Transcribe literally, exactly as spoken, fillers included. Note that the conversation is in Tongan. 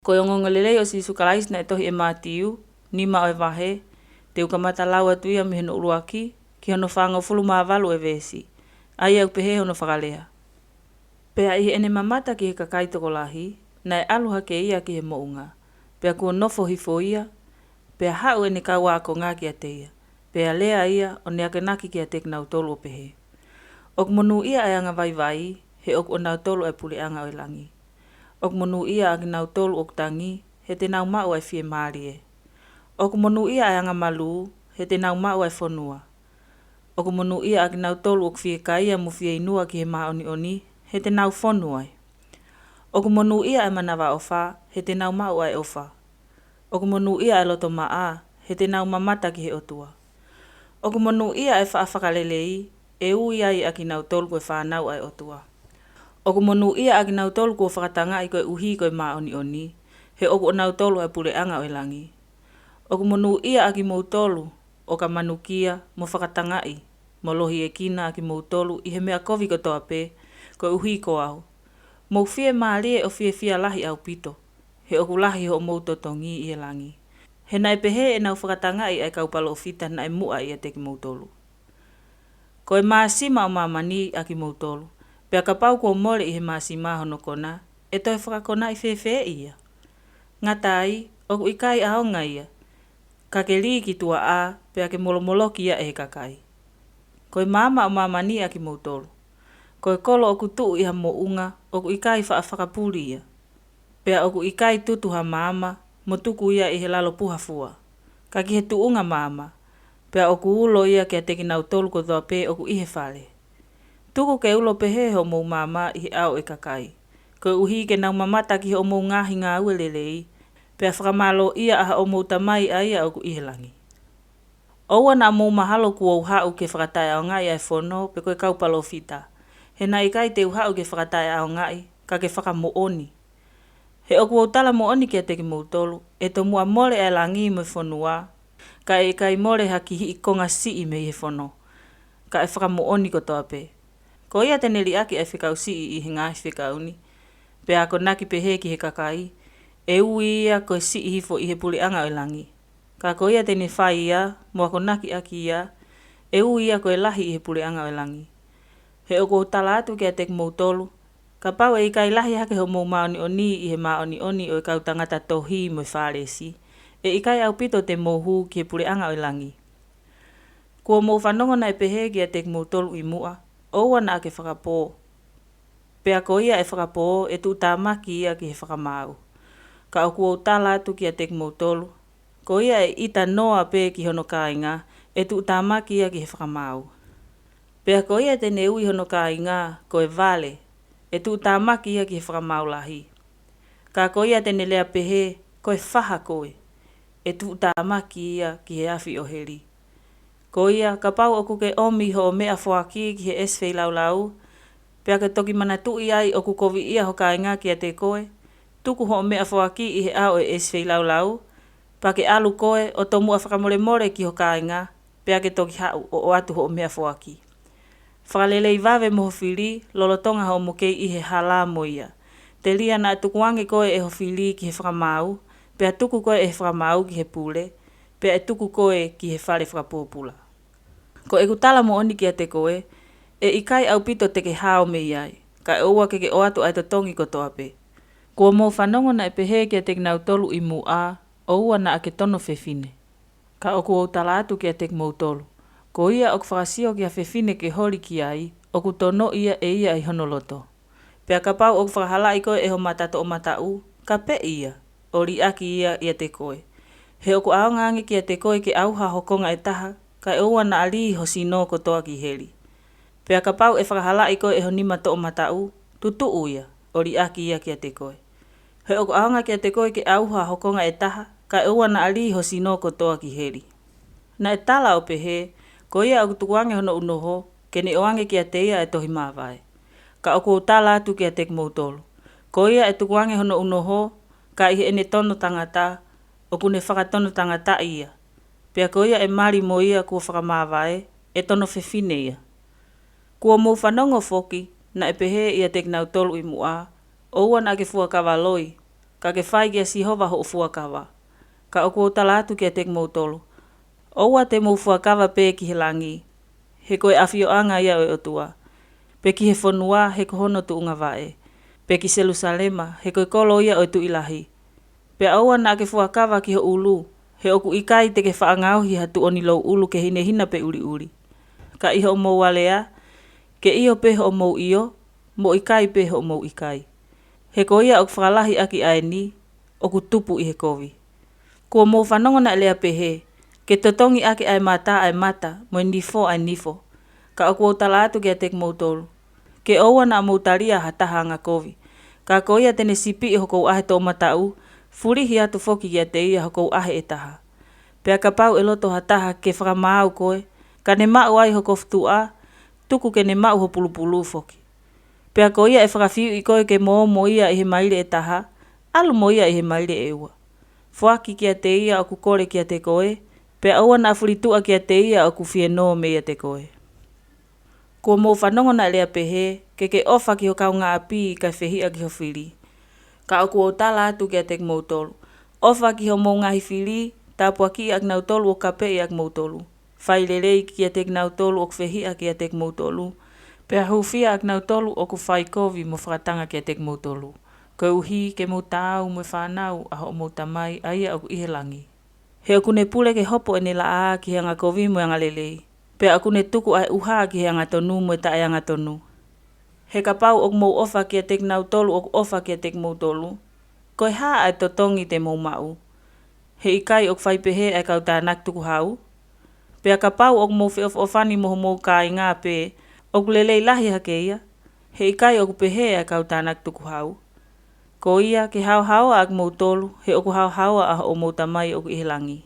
Ko e ongoongolelei ʻo Sīsū Kalaisi naʻe tohi ʻe Mātiu, nima ʻo e vahe, te u kamata lau atu ia mei hono ʻuluaki ki hono fāngofulu mā valu ʻo e veesi, ʻa ia ʻoku pehē hono fakalea: Pea ʻi heʻene mamata ki he kakai tokolahi, naʻe ʻalu hake ia ki he moʻunga, pea kuo nofo hifo ia, pea haʻu ʻene kau ākonga kiate ia, pea lea ia ʻo ne akonaki kiate kinautolu ʻo pehē: ʻOku monūʻia ʻa e anga vaivai, he ʻoku ʻonautolu ʻa e puleʻanga ʻo e langi. ʻOku monūʻia ʻa kinautolu ʻoku tangi, he te nau maʻu ʻa e fiemālie. ʻOku monūʻia ʻa e anga malū, he te nau maʻu ʻa e fonua. ʻOku monūʻia ʻa kinautolu ʻoku fiekaia mo fieinua ki he māʻoniʻoni, he te nau fonu ai. ʻOku monūʻia ʻa e manavaʻofa, he te nau maʻu ʻa e ʻofa. ʻOku monūʻia ʻa e loto maʻa, he te nau mamata ki he ʻOtua. ʻOku monūʻia ʻa e faʻa fakalelei, ʻe ui ai ʻa kinautolu ko e fānau ʻa e ʻOtua. ʻOku monūʻia ʻa kinautolu kuo fakatangaʻi koeʻuhi ko e māʻoniʻoni, he ʻoku ʻonautolu ʻa e puleʻanga ʻo e langi. ʻOku monūʻia ʻa kimoutolu ʻoka manukia mo fakatangaʻi, mo lohiekina ʻa kimoutolu ʻi he meʻa kovi kotoa pē, koeʻuhi ko au. Mou fiemālie ʻo fiefia lahi ʻaupito, he ʻoku lahi hoʻomou totongi ʻi he langi. He naʻe pehē ʻenau fakatangaʻi ʻa e kau palōfita naʻe muʻa ʻiate kimoutolu. Ko e māsima ʻo māmani ʻa kimoutolu, pea kapau kuo mole ʻi he māsima hono kona, ʻe toe fakakonaʻi fēfē ia? Ngata ai, ʻoku ʻikai ʻaonga ia, ka ke lī ki tuaʻā, pea ke molomoloki ia ʻe he kakai. Ko e maama ʻo māmani ʻa kimoutolu. Ko e kolo ʻoku tuʻu ʻi ha moʻunga, ʻoku ʻikai faʻa fakapuli ia. Pea ʻoku ʻikai tutu ha maama, mo tuku ia ʻi he lalo puha fua, ka ki he tuʻunga maama, pea ʻoku ulo ia kiate kinautolu kotoa pē ʻoku ʻi he fale. Tuku ke ulo pehē hoʻomou maama ʻi he ʻao ʻo e kakai, koeʻuhi ke nau mamata ki hoʻomou ngaahi ngāue lelei, pea fakamālōʻia ʻa hoʻomou Tamai ʻa ia ʻoku ʻi he langi. ʻOua naʻa mou mahalo kuo u haʻu ke fakataʻeʻaongaʻi ʻa e fono pe ko e kau palōfita, he naʻe ʻikai te u haʻu ke fakataʻeʻaongaʻi, ka ke fakamoʻoni. He ʻoku ou tala moʻoni kiate kimoutolu, ʻe tomuʻa mole ʻa e langi mo e fonua, ka ʻe ʻikai mole ha kihiʻi konga siʻi mei he fono, ka ʻe fakamoʻoni kotoa pē. Ko ia te ne liʻaki ʻa e fekau siʻi ʻi he ngaahi fekau ni, pea akonaki pehē ki he kakai, ʻe ui ia ko e siʻi hifo ʻi he puleʻanga ʻo e langi. Ka ko ia te ne fai ia, mo akonaki ʻaki ia, ʻe ui ia ko e lahi ʻi he puleʻanga ʻo e langi. He ʻoku ou tala atu kiate kimoutolu, kapau ʻe ʻikai lahi hake hoʻomou māʻoniʻoni ʻi he māʻoniʻoni ʻo e kau tangata tohi mo e Fālesi, ʻe ʻikai ʻaupito te mou hū ki he puleʻanga ʻo e langi. Kuo mou fanongo naʻe pehē kiate kimoutolu ʻi muʻa, ʻoua naʻa ke fakapō. Pea ko ia ʻe fakapō, ʻe tuʻutāmaki ia ki he fakamaau. Ka ʻoku ou tala atu kiate kimoutolu, ko ia ʻe ʻita noa pē ki hono kāinga, ʻe tuʻutāmaki ia ki he fakamaau. Pea ko ia te ne ui hono kāinga ko e vale, ʻe tuʻutāmaki ia ki he fakamaau lahi. Ka ko ia te ne lea pehē, ko e faha koe, ʻe tuʻutāmaki ia ki he afi ʻo heli. Ko ia, kapau ʻoku ke ʻomi hoʻo meʻafoaki ki he ʻesi feilaulau, pea ke toki manatuʻi ai ʻoku koviʻia ho kāinga kiate koe, tuku hoʻo meʻafoaki ʻi he ʻao ʻo e ʻesi feilaulau, pea ke ʻalu koe ʻo tomuʻa fakamolemole ki ho kāinga, pea ke toki haʻu ʻo ʻoatu hoʻo meʻafoaki. Fakalelei vave mo ho fili, lolotonga hoʻomo kei ʻi he hala mo ia. Telia naʻa tukuange koe ʻe ho fili ki he fakamaau, pea tuku koe ʻe he fakamaau ki he pule, pea ʻe tuku koe ki he fale fakapōpula. Ko ʻeku tala moʻoni kiate koe, ʻe ʻikai ʻaupito te ke hao mei ai, ka ʻoua ke ke ʻoatu ʻa e totongi kotoa pē. Kuo mou fanongo naʻe pehē kiate kinautolu ʻi muʻa, ʻoua naʻa ke tono fefine. Ka ʻoku ou tala atu kiate kimoutolu, ko ia ʻoku fakasio ki ha fefine ke holi ki ai, ʻoku tonoʻi ia ʻe ia ʻi hono loto. Pea kapau ʻoku fakahalaʻi koe ʻe ho mata toʻomataʻu, kapeʻi ia, ʻo liʻaki ia ʻiate koe. He ʻoku ʻaonga ange kiate koe ke ʻauha ho konga ʻe taha, ka ʻoua naʻa lī ho sino kotoa ki heli. Pea kapau ʻe fakahalaʻi koe ʻe ho nima toʻomataʻu, tutuʻu ia, ʻo liʻaki ia kiate koe. He ʻoku ʻaonga kiate koe ke ʻauha ho konga ʻe taha, ka ʻoua naʻa lī ho sino kotoa ki heli. Naʻe tala ʻo pehē, ko ia ʻoku tukuange hono ʻunoho, ke ne ʻoange kiate ia ʻa e tohi māvae. Ka ʻoku ou tala atu kiate kimoutolu, ko ia ʻe tukuange hono ʻunoho, ka ʻi heʻene tono tangata, ʻoku ne fakatonotangataʻi ia. Pea ko ia ʻe mali mo ia kuo fakamāvae, ʻe tono fefine ia. Kuo mou fanongo foki, naʻe pehē ʻiate kinautolu ʻi muʻa, ʻoua naʻa ke fuakava loi. ka ke fai kia Sihova hoʻo fuakava. Ka ʻoku ou tala atu kiate kimoutolu, ʻoua te mou fuakava pē ki he langi, he ko e ʻafioʻanga ia ʻo e ʻOtua, pe ki he fonua, he ko hono tuʻunga vaʻe, pe ki Selusalema, he ko e kolo ia ʻo e Tuʻi Lahi. Pea ʻoua naʻa ke fuakava ki ho ʻulu, he ʻoku ʻikai te ke faʻa ngaohi ha tuʻoni louʻulu ke hinehina pe ʻuliʻuli. Ka ʻi hoʻomou alea, ke ʻio pē hoʻomou ʻio, mo ʻikai pē hoʻomou ʻikai. He ko ia ʻoku fakalahi ʻaki ʻa eni, ʻoku tupu ʻi he kovi. Kuo mou fanongo naʻe lea pehē, ke totongi ʻaki ʻa e mata ʻa e mata, mo e nifo ʻa e nifo. Ka ʻoku ou tala atu kiate kimoutolu, ke ʻoua naʻa mou talia ha taha angakovi. Ka ko ia te ne sipiʻi hokou ʻahe toʻomataʻu, fulihi atu foki kiate ia hokou ʻahe ʻe taha. Pea kapau ʻe loto ha taha ke fakamaau koe, ka ne maʻu ai ho kofu tuʻa, tuku ke ne maʻu ho pulupulu foki. Pea ko ia ʻe fakafiuʻi koe ke mo ō mo ia ʻi he maile ʻe taha, ʻalu mo ia ʻi he maile ʻe ua. Foaki kiate ia ʻoku kole kiate koe, pea ʻoua naʻa fulituʻa kiate ia ʻoku fie nō meiate koe. Kuo mou fanongo naʻe lea pehē, ke ke ʻofa ki ho kaungāʻapi kae fehiʻa ki ho fili. Ka ʻoku ou tala atu kiate kimoutolu, ʻofa ki hoʻomou ngaahi fili, tāpuakiʻi ʻa kinautolu ʻoku kapeʻi ʻa kimoutolu. Fai lelei kiate kinautolu ʻoku fehiʻa kiate kimoutolu, pea hūfia ʻa kinautolu ʻoku fai kovi mo fakatanga kiate kimoutolu. Koeʻuhi ke mou taau mo e fānau ʻa hoʻomou Tamai ʻa ia ʻoku ʻi he langi. He ʻoku ne pule ke hopo ʻene laʻā ki he angakovi mo e angalelei, pea ʻoku ne tuku ʻa e ʻuha ki he angatonu mo e taʻeangatonu. He kapau ʻoku mou ʻofa kiate kinautolu ʻoku ʻofa kiate kimoutolu, ko e hā ʻa e totongi te mou maʻu? He ʻikai ʻoku fai pehē ʻa e kau tānaki tukuhau? Pea kapau ʻoku mou feʻofoʻofani mo homou kāinga pē, ʻoku lelei lahi hake ia? He ʻikai ʻoku pehē ʻa e kau tānaki tukuhau? Ko ia, ke haohaoa ʻa kimoutolu, he ʻoku haohaoa ʻa hoʻomou Tamai ʻoku ʻi he langi.